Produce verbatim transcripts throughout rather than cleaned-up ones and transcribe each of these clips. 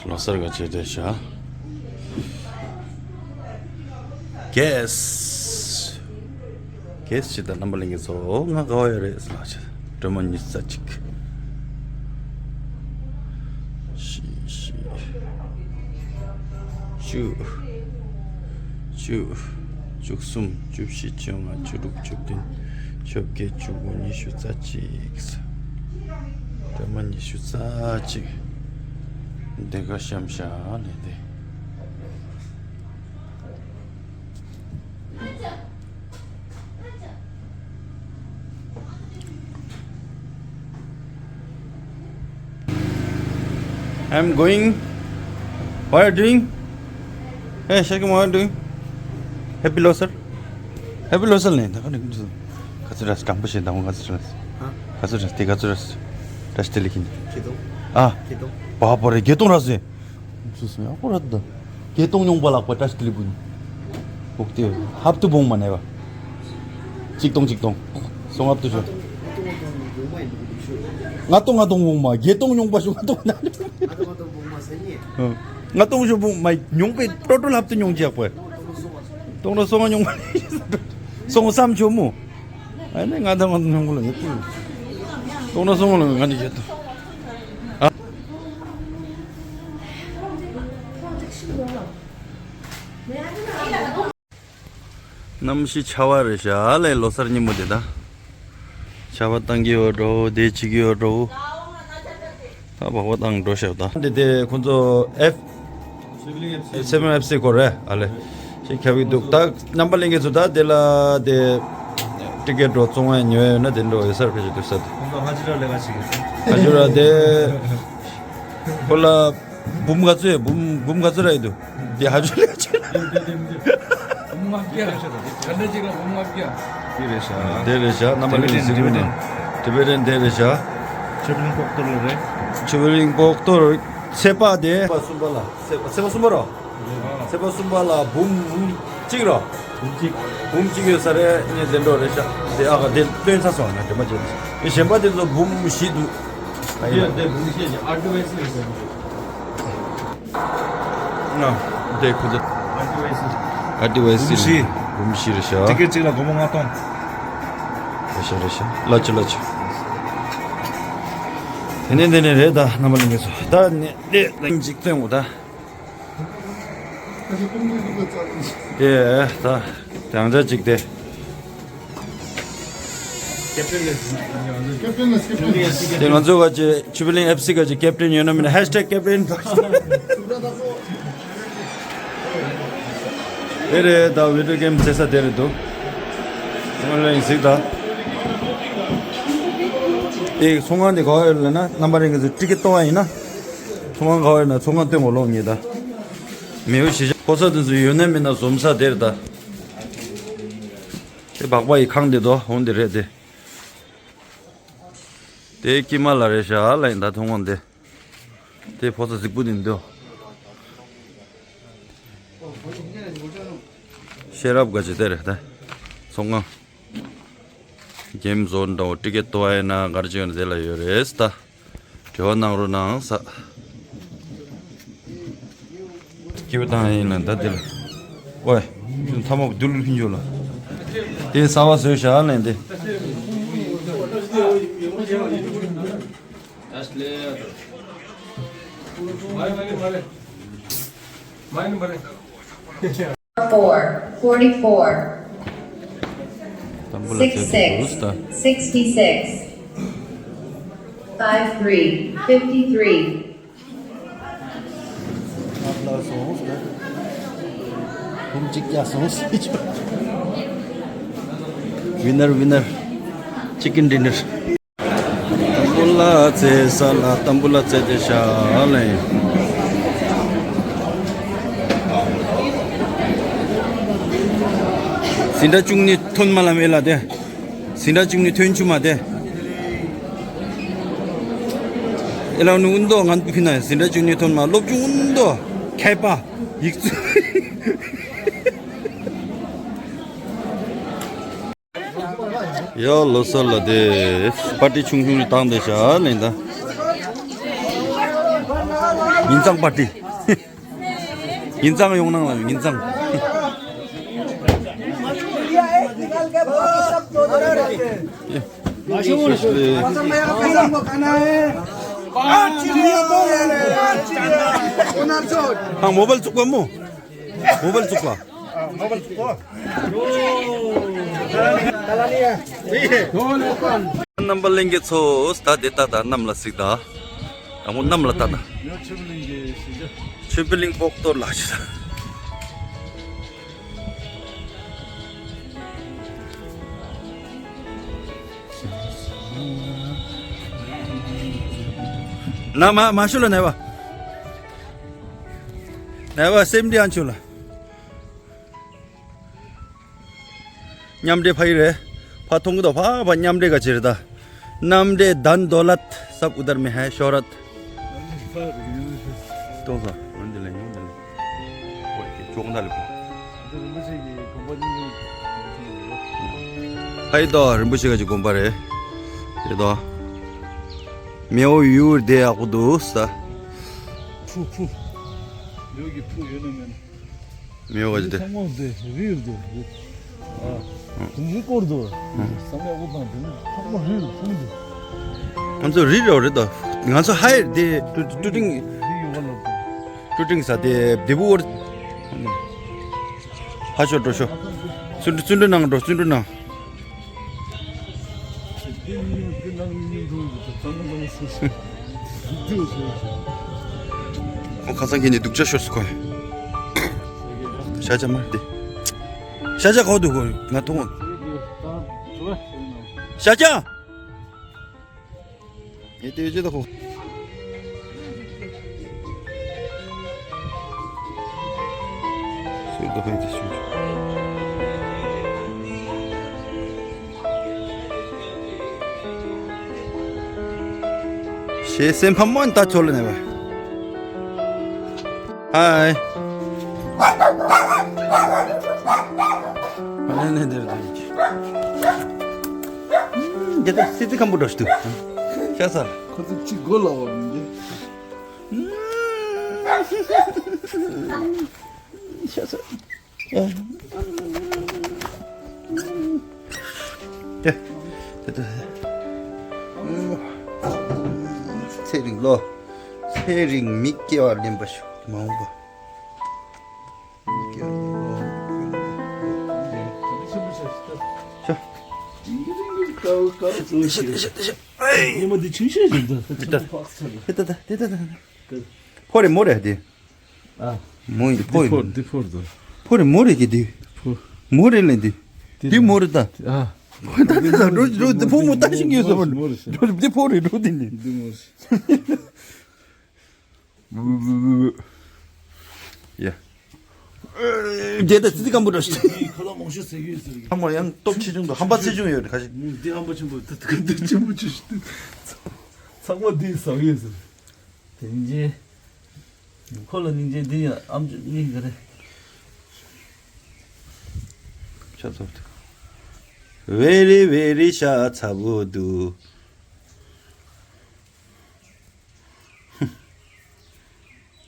ལོ་གསར་ག་བྱེད་བསྡད་ཤག་གེས། གེས་ཅིག་དང་རྣམ་པ་ལྷན་རྒྱས་ཚོ་ང་དགའ་བ་ཡོད་རེད་ཟེར་ལ་ཆ། སྒྲོལ་མ་ཉི་ཤུ་རྩ་གཅིག་བཞི། བཞི། བཅུ། བཅུ། བཅུ་གསུམ། བཅུ་བཞི། བཅོ་ལྔ། བཅུ་དྲུག། བཅུ་བདུན། བཅོ་བརྒྱད། བཅུ་དགུ། ཉི་ཤུ་རྩ་གཅིག་སྒྲོལ་མ་ཉི་ཤུ་རྩ་གཅིག་འདི་ག་ཤམ་ཤ་ནས་དེ། I'm going. What are you doing? Hey, Shakim, what are you doing? Happy Losar. Happy Losar ནས་ད་ག་ནས་ག་ཚོད་རེད། དྲང་པོ་བཤད་དང་ག་ཚོད་རེད། ག་ཚོད་རེད། དེ་ག་ཚོད་རེད། བཀྲ་ཤིས་བདེ་ལེགས་ཡིན། ཨ། བ་བ་རེད། བརྒྱད་སྟོང་ར་ཟེ། སུ་སུ་ཡང་ཁོ་ར་ད། བརྒྱད་སྟོང་ཉུང་པ་ལགས་པ་བཀྲ་ཤིས་བདེ་ལེགས་པོ་ཡིན། འོག་དེ་ཧབ་ཏུ་བོང་མ་ནས་བ། གཅིག་སྟོང་གཅིག་སྟོང་། སོང་ཧབ་ཏུ་ཤོ། ལྔ་སྟོང་ལྔ་སྟོང་བོང་མ། བརྒྱད་སྟོང་ཉུང་པ་ཤོ་ལྔ་སྟོང་ན། ལྔ་སྟོང་ཤོ་བོང་མ་ཉུང་པའི་ཏོ་ཏོ་ལྷབ་ཏུ་ཉུང་ཅག་པ། སྟོང་ན་སོང་ང་ཉུང་པ། སོང་བསམ་ཆོ་མོ། ཨ་ནི་ང་དང་ང་དང་ཉུང་པ་ལ་ཡོད་དུ། སྟོང་ན་སོང་ང་ལ་ང་ནི་ཡོད་དུ། ཨ། གནམ་གཤིས་ཆར་པ་རེད་ཤག་ལས་ལོ་གསར་ཉིན་མོ་དེ་ད། ཆར་པ་བཏང་གི་ཡོད་འགྲོ། དེ་བྱེད་ཀྱི་ཡོད་འགྲོ། ད་བག་པ་བཏང་འགྲོ་ཤག་ད། འདི་དེ་ཁོང་ཚོ་ཨེཕ་སེ་བེན་ཨེཕ་སི་སྐོར་རེད་ཨ་ལེ། ཞིག་ཁྱབ་ཀྱི་འདུག་ད་རྣམ་པ་ལྷན་རྒྱས་ཚོ་ད་དེ་ལ་དེ་ཊི་ཀེ་ཊི་འགྲོ་བཙོང་བ་ཉོ་ཡ་ཡོད་ན་དེ་འགྲོ་ཡོད་སར་ཕེ་ཞིག་འདུག་ས་དེ། ཁོང་ཚོ་ཧ་ཅི་ར་ལས་ཀ་བྱེད་ཀྱི་ཡོད། ཧ་ཅི་ར་དེ་ཁོ་ལ་འབུམ་ག་ཚོད་འབུམ་འབུམ་ག་ཚོད་ར་ཡོད་འདུག་དེ་ཧ་ཅི་ར་ལས་ཀ་བྱེད་ན། འབུམ་ལྔ་བརྒྱ། ག་འདྲ་ཅིག་ལ་འབུམ་ལྔ་བརྒྱ། དེ་རེད་ཤག་དེ་རེད་ཤག་རྣམ་པ་ལྷན་རྒྱས་གཟིགས་མི་ནས་ཊི་བི་རེན་དེ་རེད་ཤག་ཆུ་བེ་རིང་པོག་ཏོར་ལ་རེད། ཆུ་བེ་རིང་པོག་ཏོར་ཚེས་པ་དེ། ཚེས་པ་གསུམ་པ་རོ། ཚེས་པ་གསུམ་པ་ལ་འབུམ་གཅིག་རོ། འབུམ་གཅིག་འབུམ་གཅིག་ཡོད་ས་རེད། ངས་དེ་འགྲོ་རེད་ཤག་དེ་ཨ་ག་དེ་སྟོན་ཚར་སོང་ང་དྲན་པ་བརྗེད་སོང་། དེ་གཞན་པ་དེ་ཚོ་འབུམ་བཞི་འདུག་ཨ་ཡིན་ལ། དེ་འབུམ་བཞི་ཡིན་ཨར་ཊི་ཝའི་སི་ཡིན་ཟེར་ན། དེ་ཁོ་ཚོ་ཨར་ཊི་ཝའི་སི། ཨར་ཊི་ཝའི་སི་འབུམ་བཞི། འབུམ་བཞི་རེད་ཤག་ཊི་ཀེ་ཊི་གཅིག་ལ་སྒོར་མོ་ལྔ་སྟོང་། རེད་ཤག་རེད་ཤག་ལ་ཅི་ལ་ཅི། དེ་ནས་དེ་ནས་རེད་ད་རྣམ་པ་ལྷན་རྒྱས་ཚོ་ད་ནས་དེ་ལན་གཅིག་སྟོན་འོ་ད། དེ་ད་དང་ཆ་གཅིག་དེ། དེ་ང་ཚོ་ག་ཅི་ཆུ་བི་ལིང་ཨེཕ་སི་ག་ཅི་ཀེབ་ཊན་ཡོད་ན་མིན་ན་ཧེཤ་ཊེག་ཀེབ་ཊན། དེ་རེད་ད་བི་ཌིའོ་གེམ་རྩེ་ས་དེ་རེད་འདུག་ང་ལ་ཡིན་གཟིགས་ད། དེ་ཚོང་ཁང་དེ་ག་བ་ཡོད་ལབ་ན་རྣམ་པ་རེ་ངེད་ཚོ་ཊི་ཀེ་ཊི་གཏོང་བ་ཡིན་ན། ཚོང་ཁང་ག་བ་ཡོད་ན་ཚོང་ཁང་སྟོན་གོ་ལོག་ངེས་ད། མེའོ་གཞིས་ཆགས་ཕོ་ས་དེ་ཚོ་ཡོད་ན་མིན་ན་འཛོམས་ས་དེར་ད། དེ་སྦག་སྦག་ཡི་ཁང་དེ་དོ་འོང་དེ་རེད་དེ། དེ་ཀྱི་མ་ལ་རེད་ཤག་ལ་ཡིན་ད་མཐོང་བ་འདི། དེ་ཕོ་ས་གཟིག་པོ་དེ་འདུག་ཤེས་རབ་ག་ཅི་དེ་རེད་ད། ཚོང་ཁང་། གེམ་ཛོན་འདྲ་བོ་ཊི་ཀེ་ཊི་དོ་ཨེ་ན་གར་ཅིག་ཡོད་ན་དེ་ལ་ཡོད་རེད་ད། འབྲེལ་བ་གནང་རོགས་གནང་ས། སྐྱིད་པོ་བཏང་ཡིན་ལ་ད་དེ་ལ། ཨོའི། ཐ་མག་རྡུལ་ཕིན་འཇོག་ལ། དེ་གསར་པ་བཟོས་བཞག་ལན་དེ། Four, forty-four, སྟམ་བུ་ལ་བཙལ་དུ་འདུག་ད། Sixty-six, five three, fifty-three. ཨབ་ལ་སོང་ད། ཧུམ་གཅིག་ཀྱ་སོང་སི་ཆོ། Winner, winner. Chicken dinner. ཏམ་བུ་ལ་རྩེ་ས་ལ་ཏམ་བུ་ལ་རྩེ་དེ་ཤ་ལེ། སིན་ད་ཅུང་ནི་ཐོན་མ་ལ་མེ་ལ་དེ། སིན་ད་ཅུང་ནི་ཐོན་ཆུ་མ་དེ། ཨེ་ལ་ནུ་ཨུན་དོ་ང་ཕི་ན་སིན་ད་ཅུང་ནི་ཐོན་མ་སློབ་ཆུང་ཨུན་དོ་མཁས་པ་ཡིག་ཚུ། ཡ་ལོ་སར་ལ་དེ་པར་ཊི་ཆུང་ཆུང་རེ་བཏང་བསྡད་ཤག་ལེན་ད། ཉིན་གཙང་པར་ཏི། ཉིན་གཙང་ཡོང་གནང་ལ་ཉིན་གཙང་། ཨ་མོ་བལ་བཙུགས་པ་མོ། མོ་བལ་བཙུགས་པ། རྣམ་པ་ལྷན་རྒྱས་ཚོ། ད་དེ་ལྟ་ད་གནམ་ལ་གཟིགས་ད། དང་པོ་གནམ་ལ་ལྟ་ད། ཆོས་འཕེལ་གླིང་པོག་ཏོ་ལ་ཞིག་ད། ན་མ་མ་ཤོ་ལ་ནས་བ། ནས་བ་སེམས་འདི་ཨན་ཆོ་ལ། མཉམ་འབྲེལ་ཕ་ཡི་རེད། ཕ་མཐོང་གི་དོ་ཕ་ཕ་མཉམ་འབྲེལ་ག་ཅི་རེད་ད། མཉམ་འབྲེལ་धन दौलत सब उधर में है शोहरत། གཏོང་ས་འོན་ཏེ་ལེན་ཡོང་ཏེ་ལེན། ཨོ་ཀེ་ཅོག་འདྲ་ལེ་པོ། ཕ་ཡི་དོ་རིན་པོ་ཆེ་ག་ཅི་དགོན་པ་རེད། དེ་དོ། མེའོ་ཡུར་དེ་ཡག་པོ་འདུག་ས། ཕུ་ཕུ། ཡོ་གི་ཕུ་ཡོད་ན་མེད་ན། མེའོ་ག་ཅི་དེ། ཚང་མ་དེ་རིལ་དེ་རིལ། ཨ། དུང་གི་སྐོར་དུ། ས་མེ་འུ་དང་དེ་ནི་ཚང་མ་རིལ་ཕུང་དུ། ང་ཚོ་རིལ་རོ་རེད་དོ། ང་ཚོ་ཧའི་དེ་ཀྲུ་ཀྲུ་ཀྲིང་། རིལ་ཡོད་པ་ལ་དུ། ཀྲུ་ཀྲིང་ས་དེ་དེ་བུ་བོར། ཧ་ཤོ་འགྲོ་ཤོ། བརྩོན་འགྲུས་བརྩོན་འགྲུས་གནང་འགྲོ་བརྩོན་འགྲུས་གནང་། ཁོ་ཁ་སང་ཁྱེད་ནས་སྡུག་ཅག་ཤོར་སོང་ཁོ། ཤ་ཆ་མ་རེད་དེ། ཤ་ཆ་ཁོ་འདུག་ཁོ་ང་མཐོང་། ཤ་ཆ། ངས་ལྟོས་ཅི་ད་ཁོ། སུས་ད་ཕན་ཚེ་ཞུ། ཞེས་སེམས་ཕམ་མོན་ད་ཚོ་ལ་ནས་བ། ཧའི། ཨ་ནེ་ནེ་དེར་དེར། འདི་ད་སི་ཏི་ཁམ་བུ་འགྲོ་ཤི་འདུག་ཤ་ཚ། ཁོ་ཚོ་གཅིག་མགོ་ལ་བ་མི་འདི། ཤ་ཚ། ཨེ། དེ་དེ་དེ། ཚེ་རིང་ལོ། ཚེ་རིང་མི་སྐྱེ་བ་ལེན་པ་ཤོག་མ་འོངས་པ། ཕོ་རེ་མོ་རེ་དེ། ཨ། མོ་ཡི་ཕོ་ཡི། འདི་ཕོ་འདི་ཕོ་འདི། ཕོ་རེ་མོ་རེ་གི་དེ། ཕོ། མོ་རེ་ལེན་དེ། དེ་མོ་རེ་ད། ཨ། ཕོ་ད་ད་ད་འགྲོ་འགྲོ་དེ་ཕོ་མོ་ལྟ་ཞིག་ཡོད་སོ། མོ་རེ་ཤི། འགྲོ་དེ་ཕོ་རེ་འགྲོ་དེ་ནི། འདི་མོ་རེ་ཤི། ཡ། དེ་ད་ཙི་ཙི་སྐམ་པོ་འདྲ་ཞིག་ཁ་ལག་མང་ཤོས་ཟ་གི་ཡོད་ཟེར་གི། ཧམ་པ་ཡང་སྟོབས་ཆེ་ཆུང་དང་ཧམ་པ་ཆེ་ཆུང་ཡོད་རེད་ཁ་ཤས། འདི་ཧམ་པ་ཆེན་པོ་ད་ད་ད་ཆེན་པོ་ཆུ་ཞིག་འདུག་ཚང་མ་འདི་ཟ་གི་ཡོད་ཟེར། དེ་འཇེ། ཁོ་ལ་སྙིང་རྗེ་འདི་ཡང་ཨམ་ཅོག་གཉིས་ག་རེ། ཆ་ཚོགས་ཏེ། ཝེ་རི་ཝེ་རི་ཤ་ཚ་བོ་འདུག་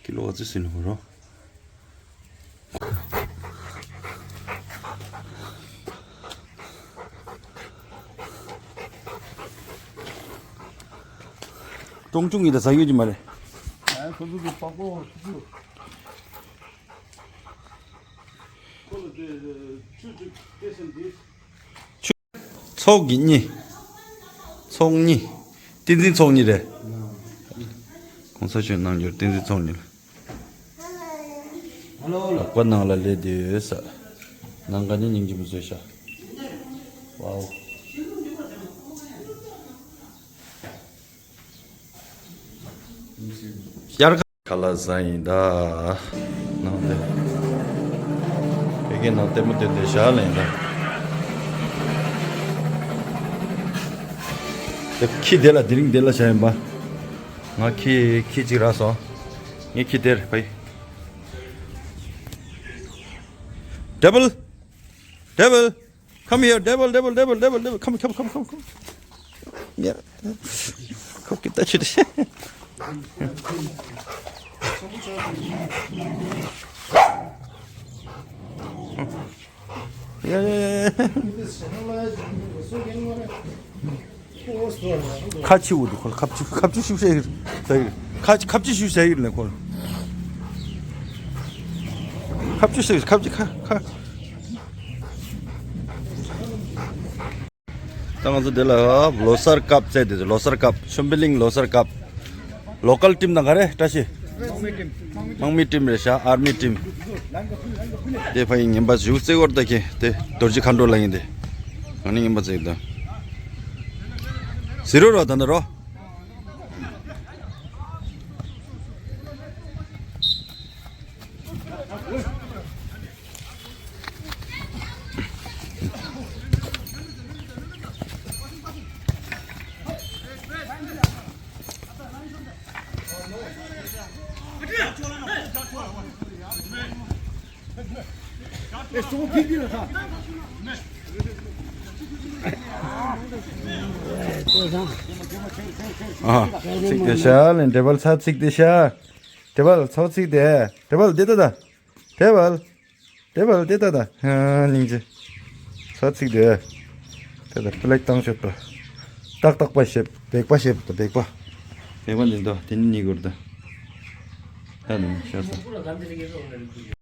ཁྱི་ལོ་བ་ཚོས་ཟིན་ཧོ་རོ། ཀྲོང་ཆུང་གི་ད་ཟ་ཡོད་ཀྱི་མ་རེད། ཨ་ཁོ་ཚོ་གི་པགས་པ་ཁོ་ཚོ། ཁོ་ལ་དེ་ཆུ་ཆུ་སྐྱེས་ཟིན་དེ། ཚོགས་ཀྱི་གཉིས། ཚོགས་གཉིས། བསྟན་འཛིན་ཚོགས་གཉིས་རེད། གོང་ས་མཆོག་གནང་རྒྱུར་བསྟན་འཛིན་ཚོགས་གཉིས་ལ། ལག་པ་ནང་ལ་སླེབས་དུས་ས། ནང་ག་ནས་སྙིང་རྗེ་མི་བཟོད་ཤག་ཝའོ། ཡར་ཁ་ལག་ཟ་ཡིན་ད། ནང་དེ། ཕ་གི་ནང་ལྟད་མོ་སྟོན་དེ་བཞག་ལེན་ད། དེ་ཁྱི་དེ་ལ་དེ་རིང་དེ་ལ་བྱ་ཡིན་པ། ང་ཁྱི་ཁྱི་གཅིག་རག་སོང་། ངའི་ཁྱི་དེར་ཕ་ཡི། Devil! Devil! Come here, devil, devil, devil, devil, devil. Come, come, come, come, come. Yeah. Come, get that shit. ཡ་ཡ་ཡ་ཡ། ཁ་ཆེ་བོ་འདུག་ཁོ་ལ་ཁ་ཆེ་ཁ་ཆེ་ཞིག་བཤད་ཡིན་ཟེར་གི། ཁ་ཁ་ཆེ་ཞིག་བཤད་ཡིན་ལ་ཁོ་ལ། ཁ་ཆེ་ཞིག་ཁ་ཆེ་ཁ་ཁ། ད་ང་ཚོ་འདི་ལ་ལོ་གསར་སྐབས་བཙལ་ཏེ་ལོ་གསར་སྐབས་ཆོས་འཕེལ་གླིང་ལོ་གསར་སྐབས། ལོ་ཀལ་ཊིམ་དང་ག་རེ་བཀྲ་ཤིས། དམག་མི་ཊིམ་རེད་ཤག་ཨར་མི་ཊིམ། དེ་ཕ་ཡིན་ངན་པ་ཞུ་རྩེ་བར་ད་ཁེ་དེ་རྡོ་རྗེ་མཁའ་འགྲོ་ལ་ཡིན་ཏེ། ང་ནི་ངན་པ་བཙལ་ད། ཟི་རོ་རོ་ད་ནི་རོ། ཨ། ཚིག་དེ་ཤ་ལན་ཏེ་བལ་ཚ་ཚིག་དེ་ཤ། ཏེ་བལ་ཚ་ཚིག་དེ། ཏེ་བལ་དེ་ད་ད། ཏེ་བལ། ཏེ་བལ་དེ་ད་ད། ཧ་སྙིང་རྗེ། ཚ་ཚིག་དེ། དེ་ད་པི་ལེག་བཏང་ཤོད་པ། ཏག་ཏག་པ་ཤེབ་བེག་པ་ཤེབ་ད་བེག་པ། བེག་པ་འདི་འདུག་དེ་ནི་གཉིས་སྐོར་ད། ད་ནི་ཤ་ས།